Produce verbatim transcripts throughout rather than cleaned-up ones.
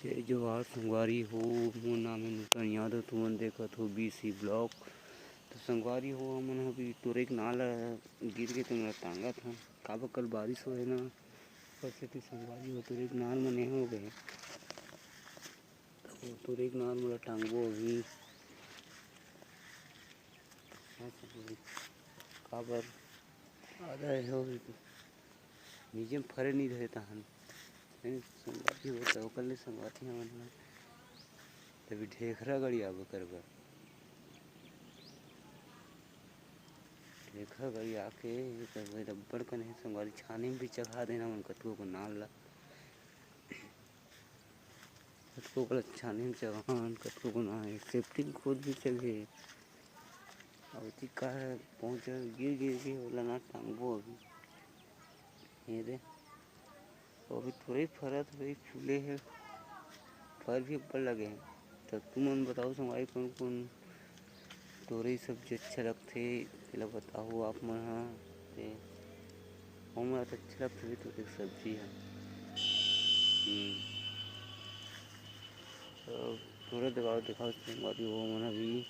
जय जोहार संगवारी हो, मोर नाम हे नूतन यादव, तुमन देखत हो बीसी ब्लॉग। तो संगवारी हो, हमन ह अभी टोरे के नार गिर गे, तेन ला टांगत हन। काबर कल बारिश होए ना, ओकर सेती संगवारी हो टोरे के नार मन ए हो गे। तो टोरे के नार मन ला टांगबो अभी। हाँ संगवारी, काबर आधा ए हो नीचे में फरे नहीं रहे तहन। नहीं, संगवारी हो तो ओकर ले संगवारी हमन ह तभी ढेखरा गड़ी आबो करबा। ढेखरा गड़ी आके तब रबड़ कने संगवारी छानी में भी चघा देना मन कतको को नार ला। कतको को छानी में चघान, कतको को ना सेफ्टी खोद भी चघे। अब जी का है, पहुँच गिर गिर के ओला ना टांगबो अभी। ये दे, अभी थोड़े फरत हे, फूले हे, फर भी ऊपर लगे हे। तो तुमन बताओ संगवारी, कौन कौन टोरे सब्जी अच्छा लगथे, तेला बताओ आप मन ह। ते हमन ला तो अच्छा लगथे टोरे के सब्जी ह। हम्म। तो टोरे दिखाओ, दिखाओ संगवारी, वो मन अभी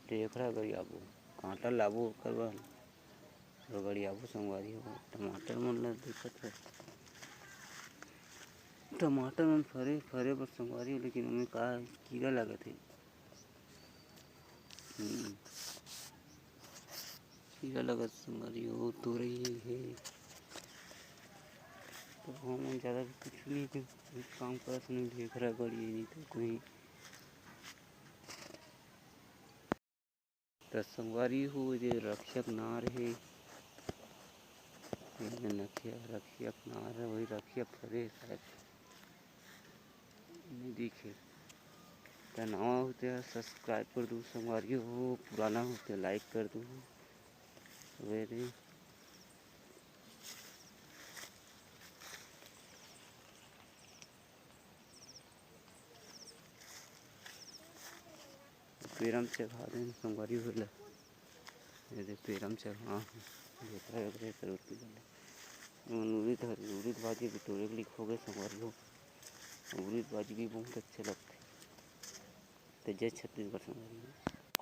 ढेखरा गड़ी आबो, कांटा लाबो ओकर बर। रगड़ी आबो संगवारी हो, टमाटर मन ला दिखत हे, टमाटर मन फरे, फरे बर संगवारी हो, लेकिन ओमे का कीरा लगत हे। हम्म, कीरा लगत संगवारी हो, तोरई हे। तो हमन ज्यादा कुछ नहीं, कुछ काम करत नहीं, ढेखरा गड़ी नहीं तो कोई त संगवारी हो, ये रखिया के नार हे, ये रखिया, रखिया के नार हे, वही रखिया फरे हे शायद, नहीं दिखे। त नवा हो ते subscribe कर दू संगवारी हो, पुराना हो ते like कर दू। वे रे। पेरम चघा देन संगवारी हो ला। ये दे पेरम चघा, हाँ, ढेखरा, ढेखरा कर उठ के गले। मन उड़ीद हर, उड़ीद भाजी भी टोरे के लिख हो गए संगवारी हो। उड़ीद भाजी भी बहुत अच्छा लगथे। तो जय छत्तीसगढ़ संगवारी हो।